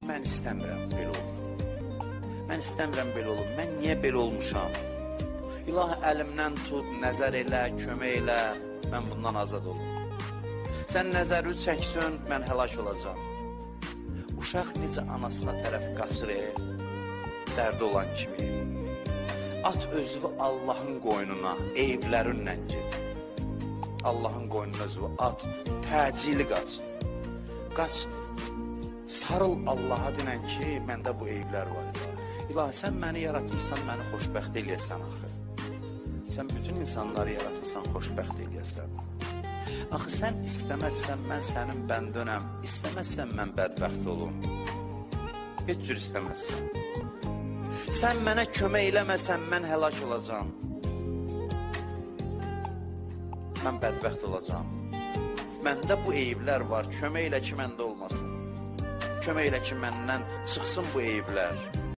Mən istəmirəm belə olum. Mən istəmirəm belə olum. Mən niyə belə olmuşam? İlahi əlimdən tut, nəzər elə, kömək elə, mən bundan azad olum. Sən nəzəri çəksin, mən həlak olacam. Uşaq necə anasına tərəf qaçır, dərdi olan kimi. At özünü Allahın qoynuna, eyiblərinlə get. Allahın qoynuna özünü at, təcili qaç. Qaç, sarıl Allaha denən ki, məndə bu eyiblər var. İlahi, sən məni yaratmısan, məni xoşbəxt eləyəsən axı. Sən bütün insanları yaratmısan, xoşbəxt eləyəsən. Axı sən istəməzsən, mən sənin bəndönəm, istəməzsən mən bədbəxt olum. Heç cür istəməzsən. Sən mənə kömək eləməsən, mən həlak olacam. Mən bədbəxt olacam. Məndə bu eyiblər var, kömək elə ki, məndə olmasın. Kömək elə ki, məndən çıxsın bu eyiblər.